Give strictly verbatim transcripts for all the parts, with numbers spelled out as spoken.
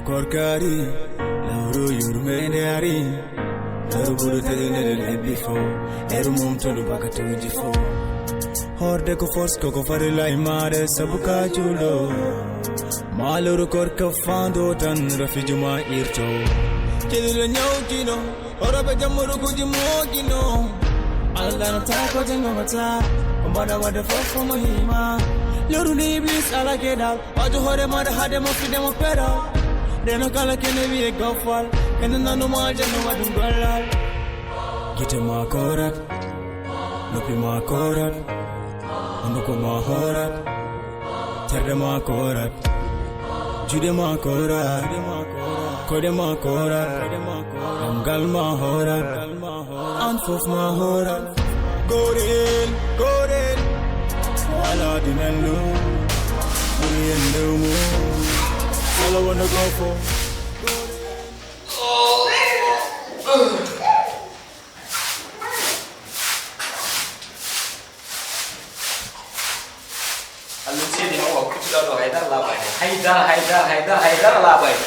Korkari, lawru yurmende ari. Lawru buru tede nede lebbi fo. Eru mum tunu bakatuji fo. Horde ko force ko ko fari lai mare sabuka julo. Maluru korka fando tan rafijuma irto. Kidilo nyau kino. Oroɓe jammurukuji moƴƴino. Allah no taa ko jangomata. Ko mbaɗa waɗde fof ko mo hima. Loruni iblis ala geɗal. Wajo hoore maɗa haade mo fide mo peɗo. Ndeno kala kene wiye gofal. Kene nanuma aljanna waɗum gollal. Gite ma korat. Noppi ma korat. Hunduko ma horat. Terɗe ma korat. Juuɗe ma korat. Koɗe ma korat. Ɗamgal ma horat. An fof ma horat. Gorel, gorel. Wala dinallu. Ɓuri en lewmu. Kala wona gofo. Allum seedi noon o kuccuɗaa ɗo, hay dara laaɓaani. Hay dara, hay dara, hay dara, hay dara laaɓaani.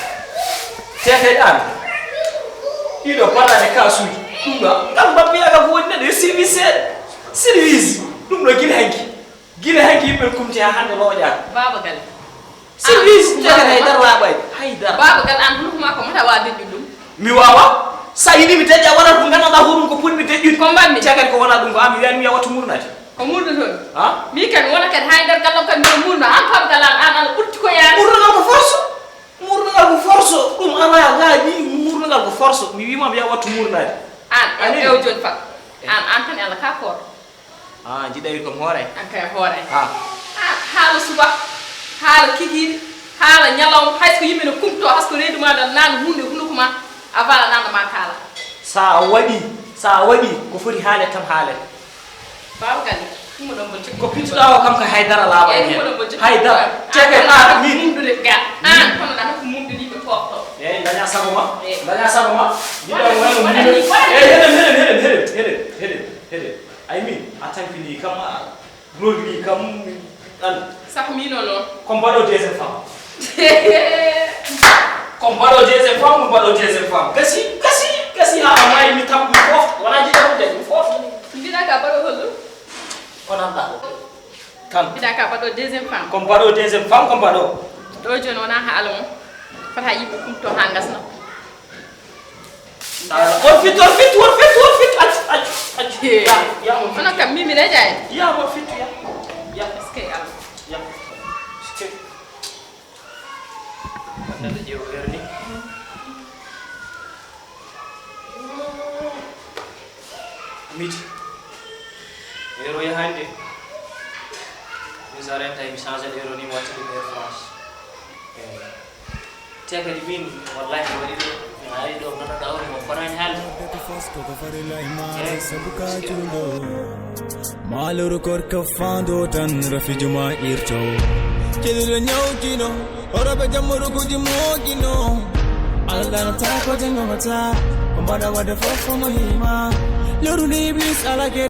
Tete ɗan. Ɗiɗo paɗaade kaasuuji. Ɗum ɗo, ngal mbabbiyaga ko woni neɗɗo e service seeɗa. Service. Ɗum ɗo gila hanki. Gila hanki yimɓe kumti haa hannde looƴaaka. Baaba Galle. Service. An, tete hay dara laaɓaani. Hay dara. Baaba Galle, an hunduko maa ko mata waa deƴƴude ɗum. Mi waawa. So a yiɗi mi deƴƴa, wonata ko nganndanɗaa hoɗum ko potmi deƴƴude. Ko mbaɗmi? Te kadi ko wonaa ɗum ko an mi wiyani mi wiya wattu murnaade. Ko murnotoon? Ha? Mi kadi wona kadi hay nder gallam kadi mbiɗo murna. An Pape Galle an, an, an ɓurti ko yaani. Murnugal ko force. Murnugal ko force. Ɗum alaa gaaji, murnugal ko force. Mi wiima mi yaha wattu murnaade. An, ew, ew, jooni Pape. Eh. An, an tan e Allah ka koor. Ah, jiɗa wi kam hoore? An kay hoore. Ha. Ah, haala suba, haala kikiiɗe, haala ñalawma, hay so ko yimɓe no kumto, hay so ko reedu ma ɗan naan hunde hunduko ma, a vaalanano ma kaala. Sa waɗi, sa waɗi, ko foti haale tan haale. Baaba Galle, ɗum ɗon mo cikku. Ko pittuɗaa o kam ko hay dara laaɓa. Eh, ɗum ɗon mo cikku. Hay dara. Teke an, an, an, min. Mumdude ga. An, kono ɗan ko mumdude yimɓe fof to. Eh, daña sago ma. Eh. Daña sago ma. Jiɗa wona mo mumdude. Eh, heɗen, heɗen, heɗen, heɗen, heɗen, heɗen, heɗen. Ay min, a tampini kam, a lorni kam, an. Sah mino noon. Ko mbaɗo deuxième femme. Ko mbaɗo deuxième femme, ko mbaɗo deuxième femme. Gasi, gasi, gasi, ha a maayi mi tampi fof. Wona jiɗa ɗum de, mi fof. Mbiɗa ka mbaɗo holɗum? Ko nanɗa ko. Tan. Mbiɗa ka mbaɗo deuxième femme. Ko mbaɗo deuxième femme, ko mbaɗo. Ɗo jooni wona ha ala mo. Fata yimɓe kumto ha ngasna. Ah, on fittu, on fittu, on fittu, on fittu. Accu, accu, accu. He. Ya, ya, on fittu. Onon kam mimi ne jaay. Ya, on fittu, ya. Ya. Est-ce que Allah? Ya. Est-ce que? Wadde ƴeew heure ni. Miti. Heure o yahani de. Min sa renta mi change heure ni, mi watta ɗum Air France. Eh. Te kadi min, wallahi, mi waɗi ɗo, mi ari ɗo, ganduɗa hoore mo, kono en haalde. Maluru korka fando tan rafijuma irto. Kidilo nyawkino, oroɓe jammurukuji moƴƴino. Allah no taa ko jangomata, ko mbaɗa waɗde fof ko mo hima. Loruni iblis ala ke